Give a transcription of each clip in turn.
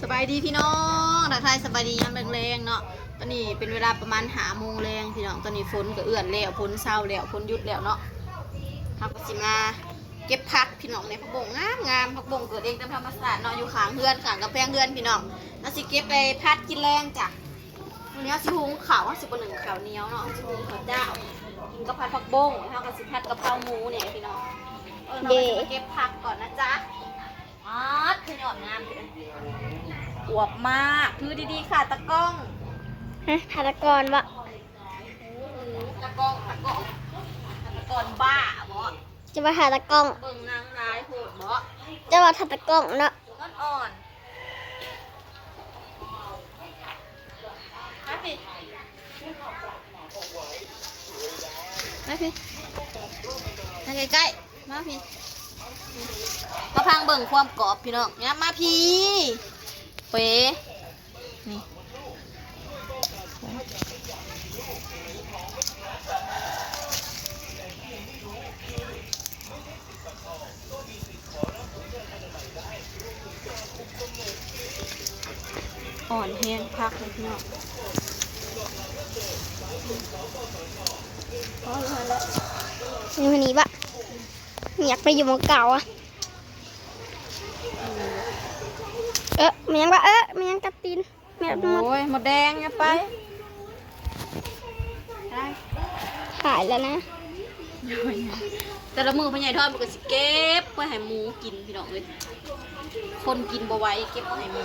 ສະບາຍດີພີ່ນ້ອງ ທັກທາຍສະບາຍດີຍາມແລງໆເນາະ. ຕອນນີ້ເປັນເວລາປະມານຫ້າໂມງແລງພີ່ນ້ອງ. ຕອນນີ້ຝົນກໍເອື້ອນແລ້ວ ຝົນເຊົາແລ້ວ ຝົນຢຸດແລ້ວເນາະ. ເຮົາກໍຊິມາເກັບຜັກພີ່ນ້ອງ ໃນຜັກບົ້ງງາມໆ. ຜັກບົ້ງເກີດເອງຕາມທຳມະຊາດເນາະ ຢູ່ຂ້າງເຮືອນ ຂ້າງກຳແພງເຮືອນພີ່ນ້ອງ. ເຮົາຊິເກັບໄປຜັດກິນແລງຈ້ະ. ມື້ນີ້ເຮົາຊິຫຸງເຂົ້າ ເຮົາຊິບໍ່ໜຶ້ງເຂົ້າໜຽວເນາະ ເຮົາຊິຫຸງເຂົ້າຈ້າວ ກິນກັບຜັດຜັກບົ້ງ. ເຮົາກໍຊິຜັດກະເພົາໝູແດ່ພີ່ນ້ອງ. ເອີ ເຮົາກໍຊິມາເກັບຜັກກ່ອນນະຈ໊ະ. ປາດ ຄືຍອດງາມ ອວບມາກ. ຖືດີໆ ຂ້າຕາກ້ອງ. ຮະ ຂ້າຕາກອນບໍ? ຕາກ້ອງ ຕາກ້ອງ ຕາກ້ອນບ້າບໍ? ຈະວ່າຂ້າຕາກ້ອງ ເບິ່ງນາງຫຼາຍໂພດບໍ? ຈະວ່າຂ້າຕາກ້ອງເນາະ ອ່ອນໆ. ມາພີ້ ມາພີ້ ມາໃກ້ໆ ມາພີ້. ມາພັງເບິ່ງຄວາມກອບພີ່ນ້ອງ. ຫຍັບມາພີ້ ເປ ນີ້. ອ່ອນແຮງຄັກເລີຍພີ່ນ້ອງ. ຢູ່ນີ້ບະ ຢາກໄປຢູ່ໝ່ອງເກົ່າອະ. ເອີ ແມ່ນຫຍັງວະ ເອີ ແມ່ນຫຍັງກັດຕີນ. ໂອ້ຍ ມົດແດງ ຢ່າໄປ ຕາຍແລ້ວນະ. ແຕ່ລະມື້ພໍ່ໃຫຍ່ທອນເພິ່ນກໍຊິເກັບໄວ້ໃຫ້ໝູກິນພີ່ນ້ອງເອີຍ. ຄົນກິນບໍ່ໄຫວ ເກັບໄວ້ໃຫ້ໝູ.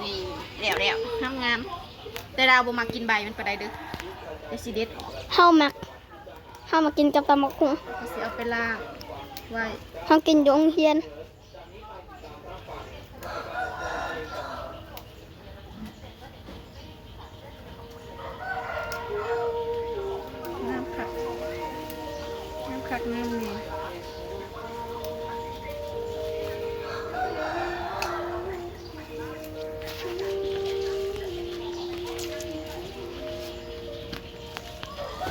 ນີ້ ແລ້ວໆ ງາມໆ. ແຕ່ລາວບໍ່ມັກກິນໃບມັນປານໃດເດີ້ ດຽວຊິເດັດອອກ. ເຮົາມັກ ເຮົາມາກິນກັບຕຳບັກຫຸ່ງ. ເຮົາຊິເອົາໄປລ້າງໄວ້ ເຮົາກິນຢູ່ໂຮງຮຽນ. ງາມຄັກ ງາມຄັກງາມແນ່.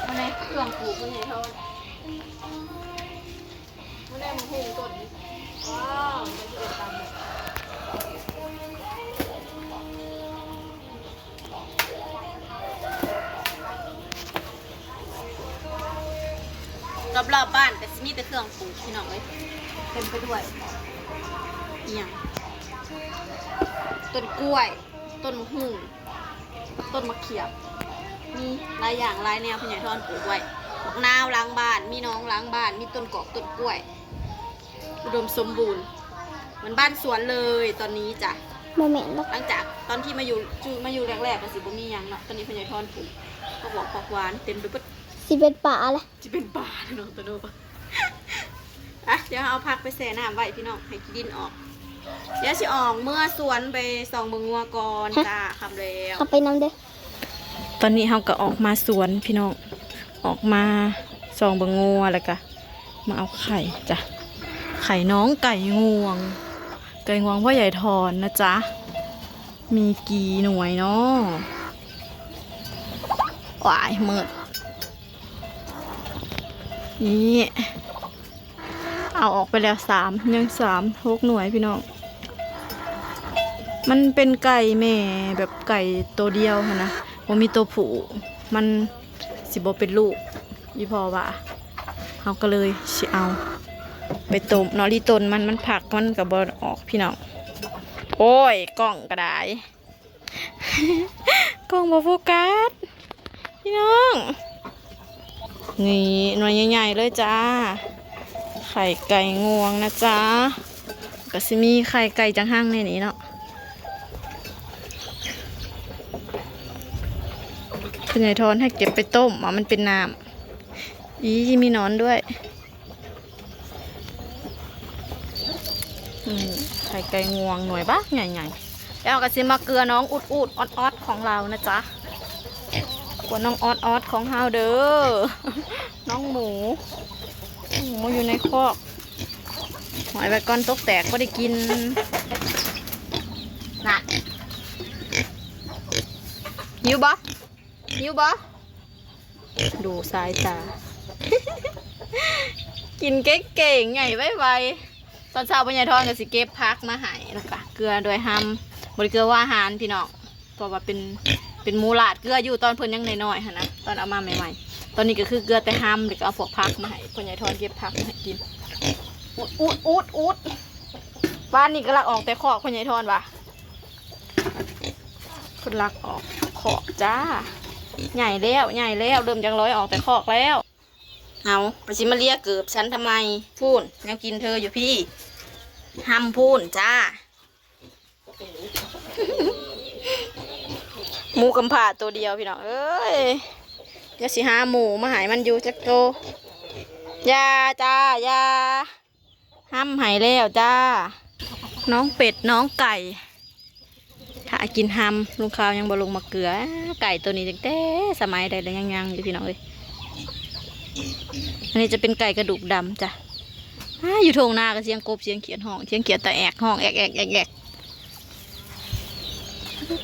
ອັນນີ້ເຄື່ອງປູກມັນໃຫຍ່ເທົ່າ ລອບໆບ້ານກໍຊິມີແຕ່ເຄື່ອງປູກ ພີ່ນ້ອງເອີຍ. ເຕັມໄປດ້ວຍ ອີ່ຫຍັງ ຕົ້ນກ້ວຍ ຕົ້ນໝາກຫຸ່ງ ຕົ້ນໝາກຂຽບ ມີຫຼາຍຢ່າງຫຼາຍແນວ ພໍ່ໃຫຍ່ທອນປູກໄວ້. ໝາກນາວຫຼັງບ້ານ ມີໜອງຫຼັງບ້ານ ມີຕົ້ນກອກຕົ້ນກ້ວຍ ອຸດົມສົມບູນ ເໝືອນບ້ານສວນເລີຍຕອນນີ້ຈ້ະ. ບໍ່ແມ່ນດອກ ຫຼັງຈາກຕອນທີ່ມາຢູ່ ມາຢູ່ແລກໆ ກໍຊິບໍ່ມີຫຍັງເນາະ. ຕອນນີ້ພໍ່ໃຫຍ່ທອນປູກຜັກບວບຜັກຫວານເຕັມໄປເບິດ. ຊິເປັນປ່າລະ ຊິເປັນປ່າເນາະ ຕາໂນ. ອ່ະ ດຽວເຮົາເອົາຜັກໄປແຊ່ນ້ຳໄວ້ພີ່ນ້ອງ ໃຫ້ຂີ້ດິນອອກ. ດຽວຊິອອກເມືອສວນໄປສ່ອງເບິ່ງງົວກ່ອນ ຮະ ຈ້າ ຄ່ຳແລ້ວ ເອົາໄປນຳເດີ້. ຕອນນີ້ເຮົາກໍອອກມາສວນພີ່ນ້ອງ ອອກມາສ່ອງເບິ່ງງົວ ແລ້ວກໍມາເອົາໄຂ່ຈ້ະ ໄຂ່ນ້ອງໄກ່ງວງ ໄກ່ງວງພໍ່ໃຫຍ່ທອນນະຈ໊ະ. ມີກີ່ໜ່ວຍເນາະ ວ້າຍ ມືດ. ນີ້ ເອົາອອກໄປແລ້ວສາມ ຍັງສາມ ຫົກໜ່ວຍພີ່ນ້ອງ. ມັນເປັນໄກ່ແມ່ ແບບໄກ່ໂຕດຽວຫັ້ນນະ ບໍ່ມີໂຕຜູ້ ມັນຊິບໍ່ເປັນລູກ ອີ່ພໍ່ວ່າ. ເຮົາກໍເລີຍຊິເອົາໄປຕົ້ມເນາະ ລີ້ຕົ້ນມັນ ມັນຜັກມັນກໍບໍ່ອອກພີ່ນ້ອງ. ໂອ້ຍ ກ້ອງກໍໄດ້ ກ້ອງບໍ່ໂຟກັສພີ່ນ້ອງ. ນີ້ ໜ່ວຍໃຫຍ່ໆເລີຍຈ້າ ໄຂ່ໄກ່ງວງນະຈ໊ະ. ກໍຊິມີໄຂ່ໄກ່ຈັງຫັ່ງໃນນີ້ເນາະ. ເພິ່ນໃຫ້ທອນໃຫ້ເກັບໄປຕົ້ມ ວ່າມັນເປັນນ້ຳ. ອີ ມີໜອນດ້ວຍ. ອືມ ໄຂ່ໄກ່ງວງໜ່ວຍບັກໃຫຍ່ໆ. ແລ້ວເຮົາກໍຊິມາເກືອນ້ອງອຸດໆອອດໆຂອງເຮົານະຈ໊ະ. ເກືອນ້ອງອອດໆຂອງເຮົາເດີ້ ນ້ອງໝູ. ໝູຢູ່ໃນຄອກ. ຫອຍໄວ້ກ່ອນ ຕົກແຕກບໍ່ໄດ້ກິນ. ນະ ຫິວບໍ່? ຫິວບໍ່? ດູສາຍຕາ ກິນເກັ່ງໆ ໃຫຍ່ໄວໆ. ຕ ຕອນເຊົ້າພໍ່ໃຫຍ່ທອນກໍຊິເກັບຜັກມາໃຫ້ ແລ້ວກໍເກືອດ້ວຍຮຳ ບໍ່ໄດ້ເກືອຫົວອາຫານພີ່ນ້ອງ ເພາະວ່າເປັນ ເປັນໝູຫຼາດເກືອຢູ່ຕອນເພິ່ນຍັງນ້ອຍໆຫັ້ນນະ ຕອນເອົາມາໃໝ່ໆ ຕອນນີ້ກໍຄືເກືອແຕ່ຮຳ ແລ້ວກໍເອົາພວກຜັກມາໃຫ້ ພໍ່ໃຫຍ່ທອນເກັບຜັກມາໃຫ້ກິນ. ອຸດ ອຸດ ອຸດ ອຸດ ປານນີ້ກໍລັກອອກແຕ່ຄອກ ພໍ່ໃຫຍ່ທອນວ່າ ເພິ່ນລັກອອກຄອກຈ້າ ໃຫຍ່ແລ້ວ ໃຫຍ່ແລ້ວ ເລີ່ມຈະລອຍອອກແຕ່ຄອກແລ້ວ. ເອົາ ໄປຊິມາເລຍເກີບສັນທຳໄມ ພຸ້ນ ແນວກິນເທີຢູ່ພີ້ ຮຳພຸ້ນຈ້າ. ໝູກຳພ້າໂຕດຽວພີ່ນ້ອງເອີຍ ດຽວຊິຫາໝູມາໃຫ້ມັນຢູ່ຈັກໂຕ. ຢ່າຈ້າ ຢ່າ ຮຳໃຫ້ແລ້ວຈ້າ ນ້ອງເປັດນ້ອງໄກ່ ຖ້າກິນຮຳ ລຸງຂາວຍັງບໍ່ລົງມາເກືອ ໄກ່ໂຕນີ້ຕັ້ງແຕ່ສະໄໝໃດແລ້ວ ຍັງໆຢູ່ພີ່ນ້ອງເອີຍ. ອັນນີ້ຈະເປັນໄກ່ກະດູກດຳຈ້ະ. ອາ ຢູ່ທົ່ງນາກໍສຽງກົບສຽງຂຽດຮ້ອງ ສຽງຂຽດຕາແອກຮ້ອງແອກໆໆໆ.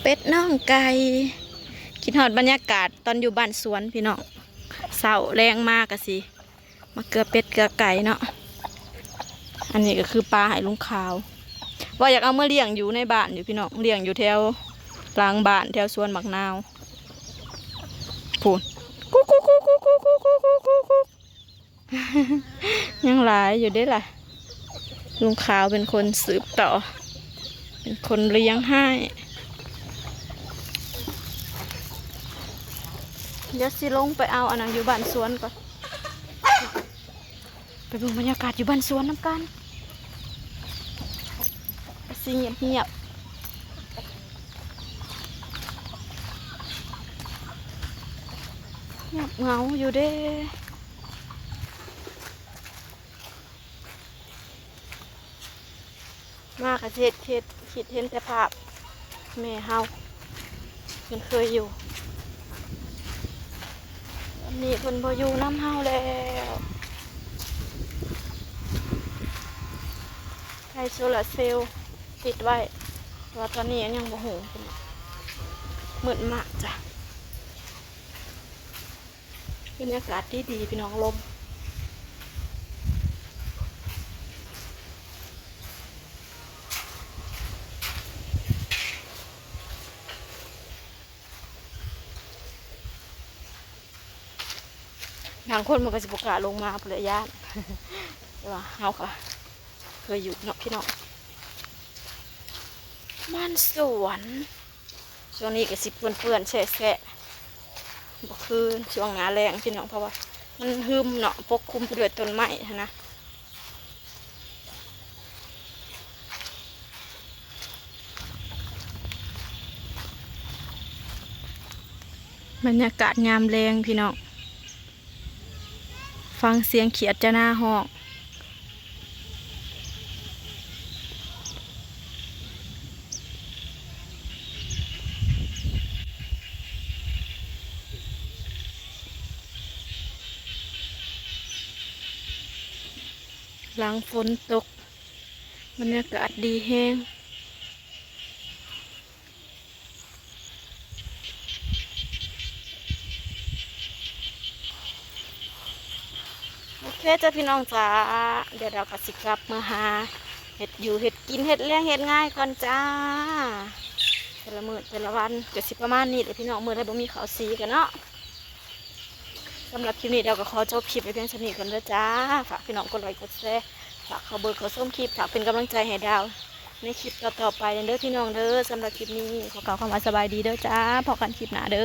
ເປັດນ້ອງໄກ່ ຄິດຮອດບັນຍາກາດຕອນຢູ່ບ້ານສວນພີ່ນ້ອງ ເຊົ້າແລງມາກໍຊິ ມາເກືອເປັດເກືອໄກ່ເນາະ. ອັນນີ້ກໍຄືປາໃຫ້ລຸງຂາວ ວ່າຢາກເອົາມາລ້ຽງຢູ່ໃນບ້ານຢູ່ພີ່ນ້ອງ ລ້ຽງຢູ່ແຖວຫຼັງບ້ານ ແຖວສວນໝາກນາວ ພຸ້ນ ກຸກໆໆໆ ຍັງຫຼາຍຢູ່ເດ້ລະ. ລຸງຂາວເປັນຄົນສືບຕໍ່ ເປັນຄົນລ້ຽງໃຫ້. ດຽວຊິລົງໄປເອົາອັນນັ້ນຢູ່ບ້ານສວນກ່ອນ ໄປເບິ່ງບັນຍາກາດຢູ່ບ້ານສວນນຳກັນ. ກໍຊິງຽບໆ ງຽບເຫງົາຢູ່ເດ້. ມາກໍຊິເຮັດ ເຮັດ ຄິດເຫັນແຕ່ພາບແມ່ເຮົາ ເພິ່ນເຄີຍຢູ່ ຕອນນີ້ເພິ່ນບໍ່ຢູ່ນຳເຮົາແລ້ວ. ໄຟໂຊລາເຊວຕິດໄວ້ ແຕ່ວ່າຕອນນີ້ຍັງບໍ່ຮຸ່ງ ມືດມາກຈ້ະ. ບັນຍາກາດດີໆ ພີ່ນ້ອງ ລົມ ບາງຄົນມັນກໍຊິບໍ່ກ້າລົງມາພຸ້ນແຫຼະ ຢ້ານ ແຕ່ວ່າເຮົາກໍເຄີຍຢູ່ເນາະ ພີ່ນ້ອງ ມັນສວນ. ຊ່ວງນີ້ກໍຊິເປື້ອນໆແຊະໆ ບໍ່ຄືຊ່ວງໜ້າແລ້ງພີ່ນ້ອງ ເພາະວ່າມັນຫຶມເນາະ ປົກຄຸມໄປດ້ວຍຕົ້ນໄມ້ຫັ້ນນະ. ບັນຍາກາດຍາມແລງພີ່ນ້ອງ. ຟັງສຽງຂຽດຈະໜ້າຮ້ອງ. ຫຼັງຝົນຕົກ ບັນຍາກາດດີແຮງ. ໂອເຄຈ້າ ພີ່ນ້ອງຈ້າ ດຽວເຮົາກໍຊິກັບເມືອຫາເຮັດຢູ່ເຮັດກິນ ເຮັດແລງເຮັດງານກ່ອນຈ້າ. ແຕ່ລະມື້ແຕ່ລະວັນກໍຊິປະມານນີ້ແຫຼະ ພີ່ນ້ອງ ມື້ໃດບໍ່ມີເຂົ້າສີກັນເນາະ. ສຳລັບຄລິບນີ້ ດຽວກໍຂໍຈົບຄລິບໄວ້ພຽງສ່ຳນີ້ກ່ອນເດີຈ້າ. ຝາກພີ່ນ້ອງກົດໄລກົດແຊ ຝາກເຂົ້າເບິ່ງເຂົ້າຊົມຄລິບ ຝາກເປັນກຳລັງໃຈໃຫ້ດາວໃນຄລິບຕໍ່ໆໄປເດີພີ່ນ້ອງເດີ. ສຳລັບຄລິບນີ້ ຂໍກ່າວຄຳວ່າສະບາຍດີເດີຈ້າ. ພໍ້ກັນຄລິບໜ້າເດີ.